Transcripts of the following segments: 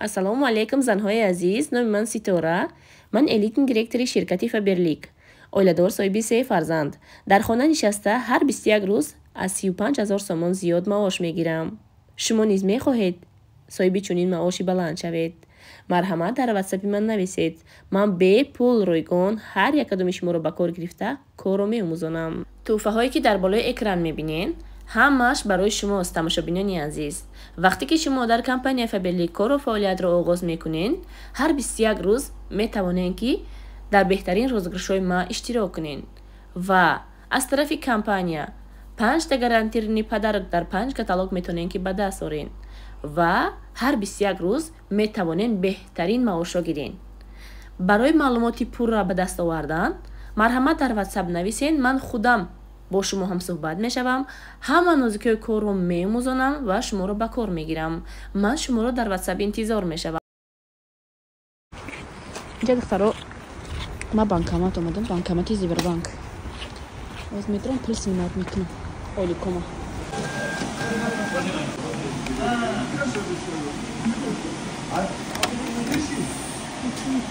Ассалому алайкум, занҳои азиз. Номи ман Ситора. Ман элитный директори ширкати Фаберлик. Оиладор, соҳиби се фарзанд. Дар хона нишаста ҳар 21 рӯз аз 35 ҳазор сомон зиёд маош мегирам. Шумо низ мехоҳед соҳиби чунин маоши баланд шавед? Марҳамат, дар ватсапи ман нависед. Ман бепул, ройгон ҳар якадоми шуморо ба кор гирифта, корро меомӯзонам. Тӯҳфаҳое ки дар болои экран мебинед, ҳамааш барои шумост, тамошобинони азиз. Вақте ки шумо дар компания Фаберлик кору фаъолиятро оғоз мекунед, ҳар 21 рӯз метавонед, ки дар беҳтарин розыгрышҳои ма иштирок кунед ва аз тарафи компания панҷта гарантированный подарок дар панҷ каталог метавонед, ки ба даст оред ва ҳар 21 рӯз метавонед беҳтарин маошро гиред. Барои маълумоти пурра ба даст овардан марҳамат, дар ватсап нависед. Ман худам бо шумо ҳамсӯҳбат мешавам, ҳама нозикиҳои корро меомӯзонам ва шуморо ба кор мегирам. Ман шуморо дар ватсап интизор мешавам. Инҷа, духтаро, ма банкомат омадам, банкомати Сбербанк. Оз метром, пул снимать мекунам, оликома.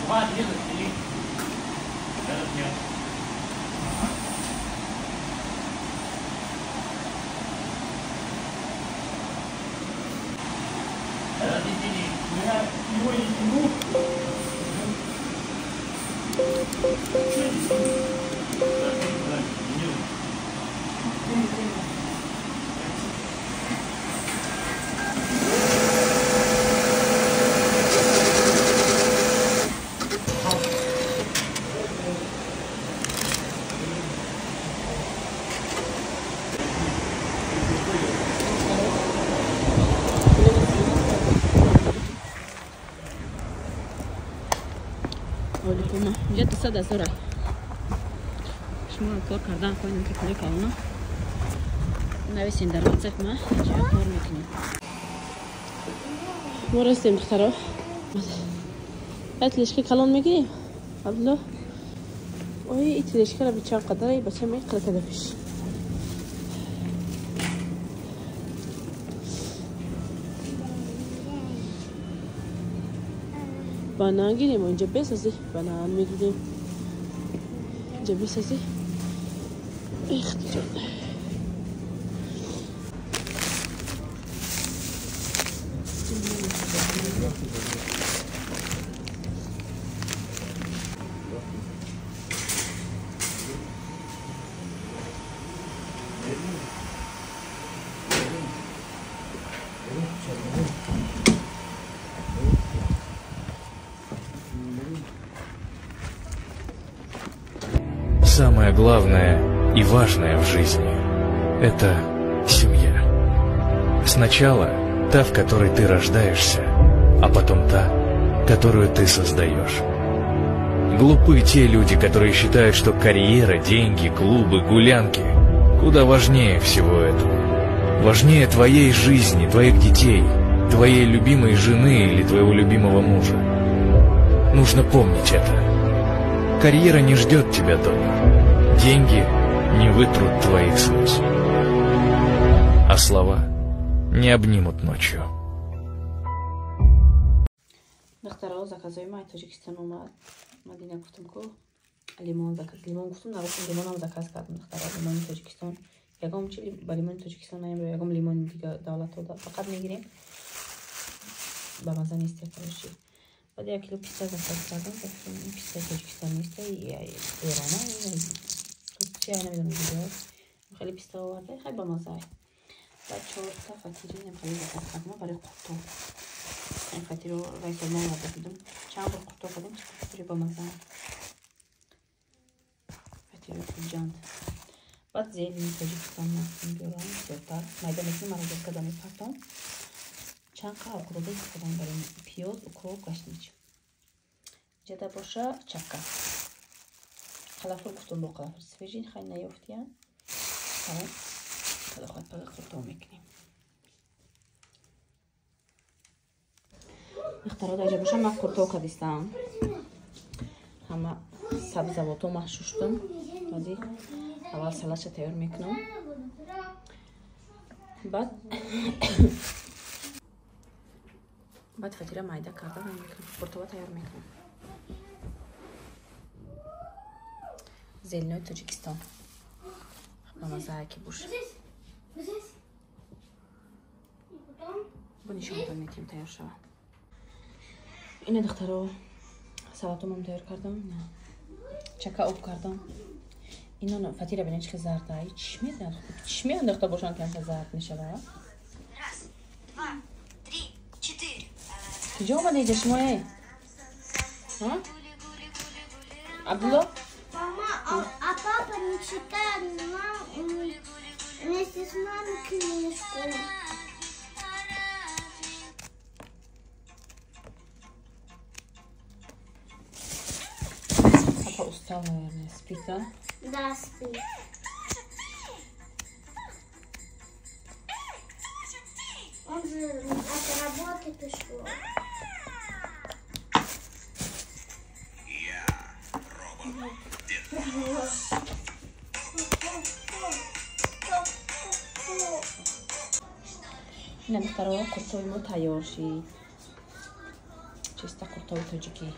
Два, три, нет. Я его не тяну. Оликома инҷа 200 ҳазора. Шумо кор кардан хоҳем, ки пули калона нависен дар ватсап, ма ҷо кор мекунем. Мо растем, духтаро, я тележка калон мегирем. Абдулло, ой, и тележкара бичан қадар бача меқара када пеш. Банан гирем, инҷа бесази банан мегирем, инҷа бесази. Ихтиҷон, Самое главное и важное в жизни – это семья. Сначала та, в которой ты рождаешься, а потом та, которую ты создаешь. Глупы те люди, которые считают, что карьера, деньги, клубы, гулянки куда важнее всего этого. Важнее твоей жизни, твоих детей, твоей любимой жены или твоего любимого мужа. Нужно помнить это. Карьера не ждет тебя дома. Деньги не вытрут твоих слез. А слова не обнимут ночью. Духтаро, заказои ма Тоҷикистон омад. Мадина гуфтам ку лимон заказ, лимон гуфтам, нагуфтам, лимонам заказ кардам, духтаро, лимони Тоҷикистон. Ягон чи ба лимони Тоҷикистон наем, ягон лимони дига давлатҳо фақат мегирем. Ба маза нест, короче. Баъд 1 кило писта заказ кардам, гуфтам, пистаи Тоҷикистон неста, Эрона, Турция, намедонам куҷо. Хеле писта оварда, хеле ба маза. Баъд чорта фатири хеле заказ кардам барои қуртоб. Ин фатиро райсолма оварда будам. Чанд бор қуртоб кардем, фатири ба маза. Фатири Хуҷанд. Баъд зелени Тоҷикистон мастем биёрам, бисёртар. Майда мекунем, муроҷиат карда мепартом. Чанд қавқуруда истифода мебарем: пиёз, укроп, гашнич. Ҷада боша чакка. Қалафур гуфтум, бо қалафур свежий хай наёфтиян. Худо пага қуртоб мекунем. Духтаро, даҷа боша ман қуртоб кардистам. Ҳама сабзавото ма шуштам. Баъди аввал салатша тайёр мекунам. Баъд Баъд фатира майда карда мекунам. Қуртова тайёр мекунам. Зелинои Тоҷикистон. Мамазае ки буш. Бо нишонтон метиҳем тайёр шава. Ина духтаро салатомам тайёр кардам. Чака об кардам. Ино фатира бинед чӣ хел зарда. Чӣ меандохта бошанд ки ҳамта зард мешава? Раз, два, три, четыре. Куҷо омада иҷа шумо э? Абдулло? Мама, а папа не читает нам вместе с нами книжку. Папа устал, наверное, спит, а? Да, спит. Он же от работы пришел. Я робот Дед Мороз. Ина духтаро қуртои мо тайёр шид. Чиста қуртои тоҷикӣ.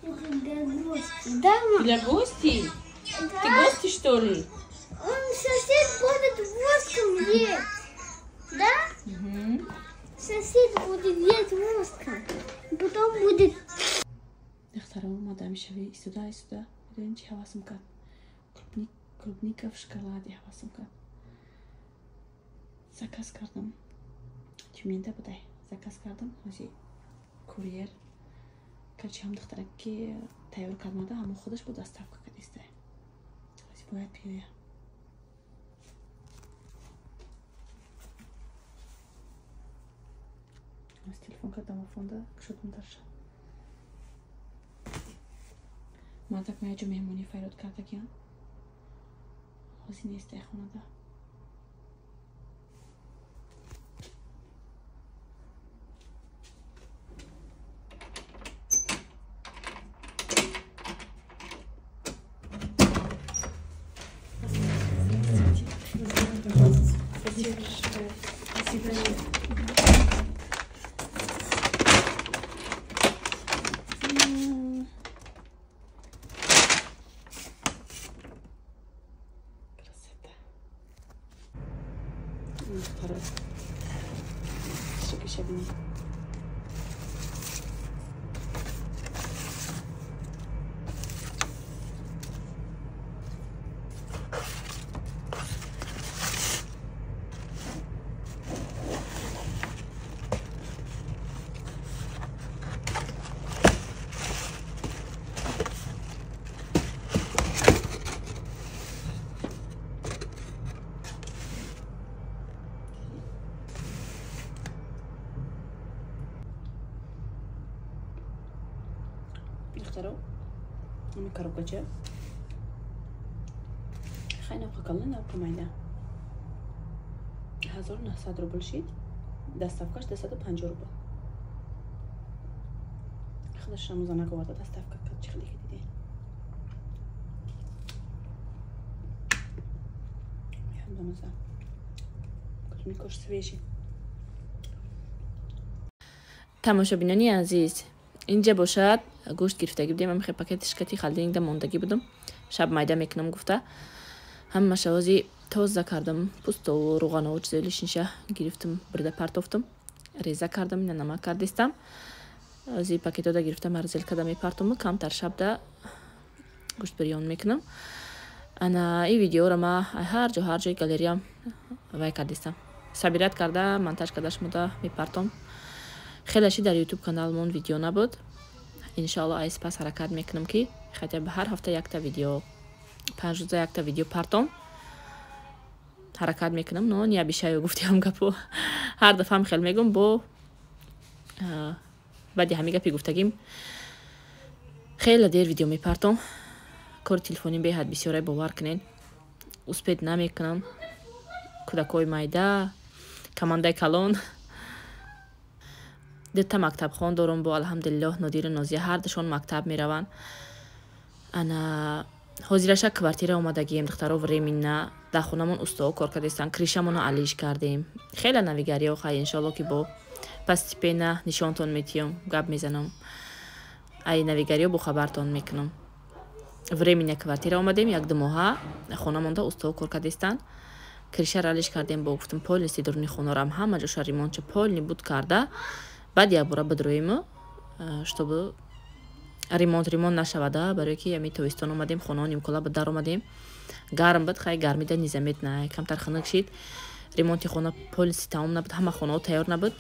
Для гостей. Да, мама? Для гостей? Да. Ты гости, что ли? Он сосед будет воском есть. Да? Угу. Сосед будет есть воском. Потом будет... Духтаро, мадам шави, сюда и сюда. Медонӣ чӣ ҳавасам кард? Клубника в шоколаде ҳавасам кард. Заказ кардам. Тюмента будай. Заказ кардам. Ҳози курьер. Короче, ҳам духтарак ки тайёр кардмада, ҳамо худаш бо доставка кардиста. Ҳози бояд биёя. Ҳози телефон кард домофонда, кушодам дарша. Мардак ма яҷо меҳмонӣ файрод кардагиам. Ҳози нестай хонада. Спасибо. Красота. Духтаро, ами коробкача хай навқа калон, навқа майда. 1900 рубл шид, доставкаш 250 рубл. Худаш рамзанак оварда доставка кард, чӣ хеле ки дидем. Бамаза. Клубникош свежий. Тамошобинони азиз, инҷа бошад гӯшт гирифтагӣ будем, ам хе пакети шкати холодильникда мондагӣ будам. Шаб майда мекунам гуфта. Ҳамаша ози тоза кардам, пустову, руғанову чизои лишниша гирифтам, бирда партофтам, реза кардам, ина намак кардистам. Ози пакетода гирифтам, морозилкада мепартому, камтар шабда гӯшт бирён мекунам. Ана ин видеоро ма ҳар ҷо, ҳар ҷои галереям вай кардистам. Сабират карда, монтаж карда шумода мепартом. Хеле ши дар YouTube каналмон видео набуд. Иншоалло айс пас ҳаракат мекунам ки хотя бы ҳар ҳафта якта видео, 5 рӯза якта видео партом. Ҳаракат мекунам, но не обещаю, гуфтиам гапо. Ҳар дафъам хел мегум, бо баъди ҳами гапи гуфтагим хеле дер видео мепартом. Кори телефонӣ беҳад бисёре, бовар кунед. Успед намекунам. Кӯдакҳои майда, командаи калон. Дута мактабхон дорум бо, алҳамдулиллоҳ, Нодиру Нозия ҳардушон мактаб мераванд. Ана Ҳозираша квартира омадагием, духтаро, временно. Дар хонамон устоҳо кор кардестан, крышамонро алиш кардем. Хеле навигариҳо. Хай, иншоалло, ки бо постепенно нишонтон метиём, гап мезанам, ай навигариҳо бохабартон мекунам. Временно квартира омадем, як-ду моҳа хонамонда устоҳо кор кардестан, крышаро алиш кардем. Бо гуфтам, полностью дуруни хонарам ҳама ҷоша ремонтча полный буд карда, баъд якбора бидроему, чтобы ремонт нашавада. Барое ки ами тобистон омадем, хонао нимкола ба дар омадем, гарм буд. Хай, гармида незаметно камтар хунук шид. Ремонти хона полностью тамом набуд, ҳама хонао тайёр набуд.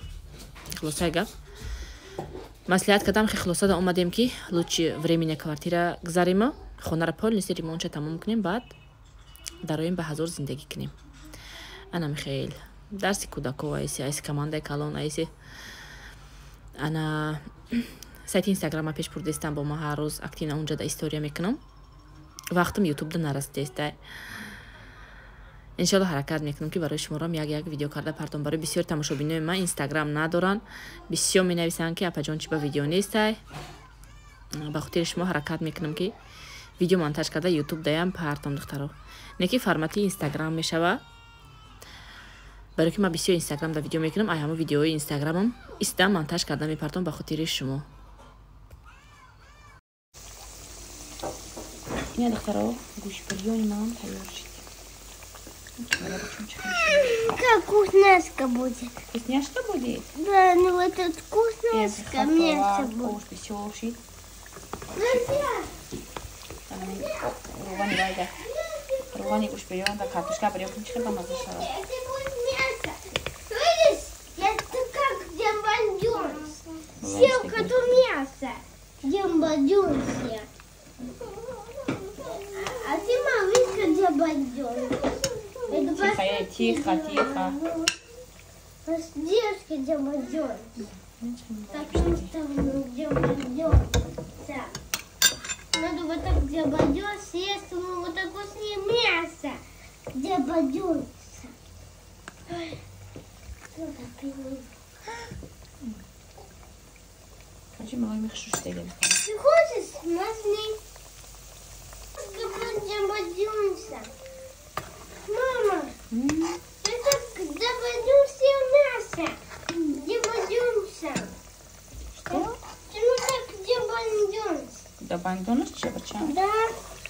Хулосаи гап, маслиҳат кардам, хе хулосада омадем, ки лучше временно квартира гузарему, хонаро полностью ремонтша тамом кунем, баъд дароем, ба ҳазор зиндагӣ кунем. Ана михел дарси кӯдако, айси командаи калон, айси ана сайти Инстаграма пеш бурдестам. Бо ма ҳар рӯз активно унҷада история мекунам, вақтам Ютубда нарасидеста. Иншоалло, ҳаракат мекунам, ки барои шуморам як як видео карда партом. Барои бисёр тамошобинои ман Инстаграм надоранд, бисёр менависанд, ки апаҷон, чи ба видео нестай. Ба хотири шумо ҳаракат мекунам, ки видео монтаж карда Ютуб даям партом, духтаро. Не ки формати Инстаграм мешава, барои ки ман бисёр Инстаграмда видео мекунам, ай ҳамо видеои Инстаграмам иста монтаж карда мепартом ба хотири шумо. Ина, духтаро, гӯшбирёни ман тайёр шид. Как вкусняшка будет. Вкусняшка будет? Да, ну вот это вкусняшка, мясо будет. Ош бисёр шид. Равғани вайда. Равғани гӯшбирён да картошка бирён кун, чӣ хел бамаза шавад. Это будет мясо. Видишь, это как Джамбандюнс. Съел коту мясо. Джамбандюнс. А ты, мама, видишь, как Джамбандюнс. Тихо, тихо, тихо. Девушка Джамбандюнс. Потому что Джамбандюнс. Надо вот так Джамбандюнс съесть, ну вот так вкусное мясо. Джамбандюнс. Ой, что такое? Короче, малой михшуш. Ты хочешь? Возьми. Джамбандюнса. Мама, это Джамбандюнс мясо. Джамбандюнса. Что? Ты ну так Джамбандюнс. Джамбандюнс чего? Да.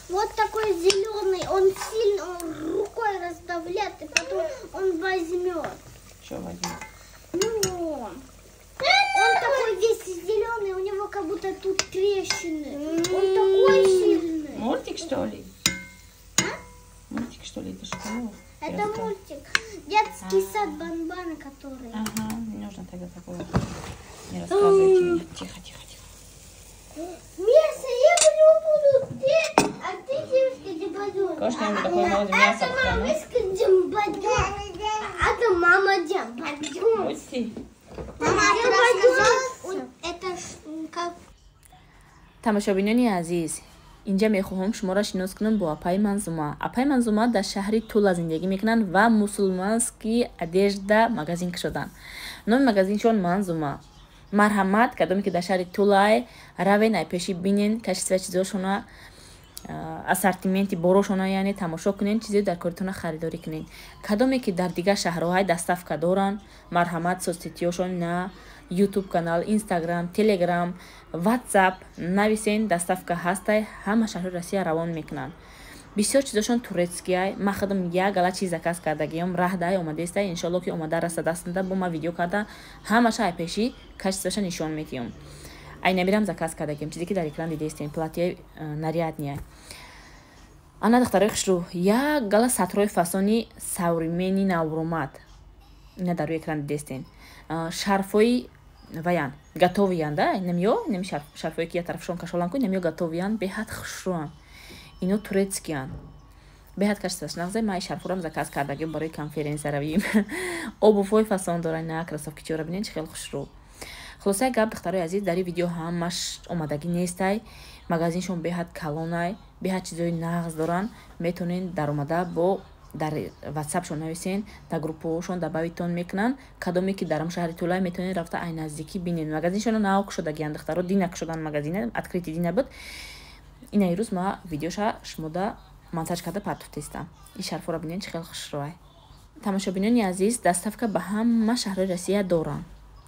Вот такой зеленый, он сильно он рукой раздавляет, и потом он возьмет. Что возьмет? Ну, он такой весь зеленый, у него как будто тут трещины. Он такой сильный. Мультик, что ли? А? Мультик, что ли? Это что? Это мультик. Детский сад Банбана, который. Ага, не нужно тогда такое. Не рассказывайте мне. Тихо, тихо, тихо. Мясо я буду, ты, а ты девушка Джамбадюн. Конечно, я такое мало мяса. Это мамочка Джамбадюн. А это мама Джамбадюн. Мульти. Мама, Джамбадюн. Это как... Тамошобинони азиз, инҷа мехоҳам шуморо шинос кунам бо апаи Манзума. Апаи Манзума дар шаҳри Тула зиндагӣ мекунанд ва мусулманский одежда магазин кушоданд. Номи магазиншон Манзума. Марҳамат, кадоме ки дар шаҳри Тулай, равен, ай пеши бинен качества чизошона, ассортименти борошона, яъне тамошо кунен, чизе дар коритона харидорӣ кунен. Кадоме ки дар дигар шаҳрҳоай, доставка доранд. Марҳамат, соцсетиёшон на Ютуб канал, Инстаграм, Телеграм, Ватсап нависен, доставка ҳастай, ҳама шаҳрҳои Россия равон мекунанд. Бисёр чизошон турецкиай. Ман худам як гала чиз заказ кардагиём, раҳдай омадестай. Иншоалло, ки омада раса дастанда, бо ма видео карда, ҳамаша ай пеши качестваша нишон медиҳам. Ай набирам заказ кардагием, чизе ки дар экран дидестем, платье нарядный. Ана, духтарои хушрӯ, як гала сатрои фасони современный навромад ина дар рӯи экран дидестен. Шарфҳои ваян готовыян да, намиё нами шарфҳое ки як тарафшон кашолан ку, намиё готовыян, беҳад хушрӯан. Ино турецкиян, беҳад качестваш нағзе. Ман шарфурам заказ кардагим барои конференсия равим. Обувҳои фасон доран, на кроссовки чора бинен, чӣ хел хушрӯ. Хулосаи гап, духтарои азиз, дар ин видео ҳамаш омадагӣ нестай. Магазиншон беҳад калонай, беҳад чизои нағз доранд. Метавонед даромада, бо дар Ватсапшон нависен, дар группаҳошон добавитон мекунанд. Кадоме ки дар шаҳри Тулай, метавонед рафта ай наздикӣ бинед магазиншона. Нав кушодагиянд, духтаро, дина кушодан магазина, открытие дина буд. Ина ирӯз ма видеоша шумода монтаж карда партофтестам. Ин шарфоро бинед, чӣ хел хушрӯай. Тамошобинони азиз, доставка ба ҳама шаҳрҳои Россия дорам.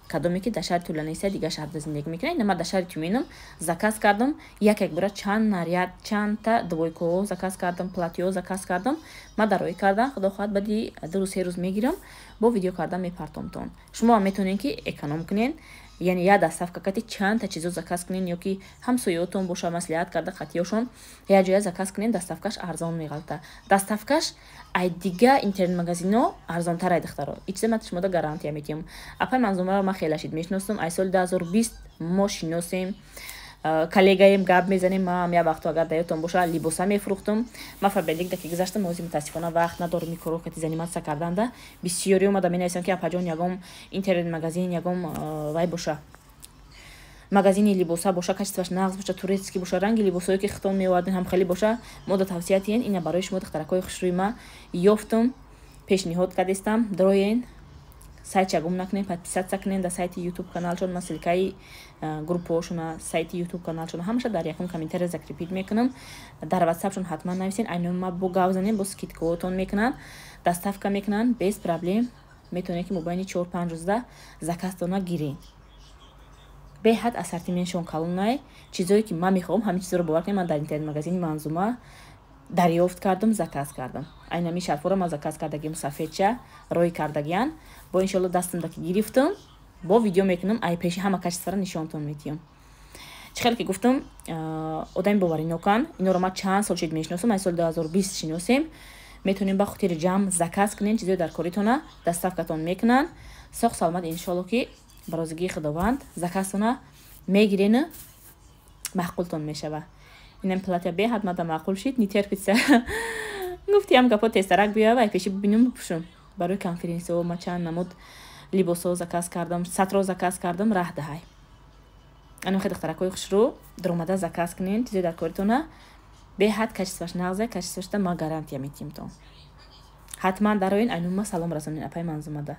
Кадоме ки дар шаҳри Тула неста, дигар шаҳрда зиндагӣ мекунад, ина ма дар шаҳри Тюменам заказ кардам. Як як бора чанд наряд, чандта двойкаҳо заказ кардам, платьё заказ кардам. Ма дароӣ кардам, худо хоҳад, баъди 2 рӯз, 3 рӯз мегирам, бо видео кардан мепартомтон. Шумо ҳам метавонед, ки эконом кунед, яъне як доставка кати чандта чизо заказ кунед ё ки ҳамсоётон боша, маслиҳат карда, қатиёшон як ҷоя заказ кунед, доставкаш арзон меғалта. Доставкаш ай дига интернет-магазино арзонтар ай, духтаро. И чиза ман шумода гарантия метиҳам. Апай Манзумаро ман хеле шид мешиносам, ай соли 2020 мо шиносем, коллегаем, гап мезанем. Ман як вақто, агар даётон боша, либоса мефурӯхтум. Ман Фаберлик даки гузаштам, ҳозир мутаассифона вақт надорам ин коро кати заниматься карданда. Бисёри омада менависам, ки апаҷон, ягон интернет-магазин, ягон вай боша, магазини либоса боша, качестваш нағз боша, турецкий боша, ранги либосое ки хитон меовардем, ҳам хеле боша, мода тавсия тиҳен. Ина барои шумо, духтаракҳои хушрӯи ма, ёфтум, пешниҳод кардестам. Дроен, сайтша гум накунед, подписаться кунед дар сайти ютуб каналшон. Ман ссылкаи группаошона, сайти ютуб каналшона ҳамаша дар якум комментария закрепить мекунам. Дар ватсапшон ҳатман нависен, айнома бо гав занем, бо скидкаотон мекунанд, доставка мекунанд без проблем. Метавонед, ки мобайни 4-5 рӯзда заказтона гиред. Беҳад ассортиментшон калонай. Чизое ки ман мехоҳам, ҳамин чизоро, бовар кунед, ман дар интернет-магазини Манзума дарёфт кардам, заказ кардам. Айнами шарфоро ман заказ кардагим, сафедча рӯй кардагиян. Бо иншолло, дастамда ки гирифтам, бо видео мекунам, ай пеши ҳама качествора нишонтон метиҳам. Чӣ хеле ки гуфтам, одами боваринокан. Инора ман чанд сол шид мешиносам, ай соли 2020 шиносем. Метавонем ба хотири ҷамъ заказ кунем чизои дар коритона, доставкатон мекунанд соқ саломат. Иншолло, ки ба розигии Худованд заказтона мегирену маъқултон мешава. Инам платья беҳад мада маъқул шид, не терпится. Гуфтиам, гапо тезтарак биёя, вай пеши бибинум, бипӯшум. Барои конференсиҳо ма чанд намуд либосҳо заказ кардам, сатро заказ кардам, раҳ даҳай. Анохе, духтаракҳои хушрӯ, даромада заказ кунен чизои дар коритона. Беҳад качестваш нағзе, качествашда ма гарантия метиҳем. Ҳатман дароен, айнума салом расонен апай Манзумада.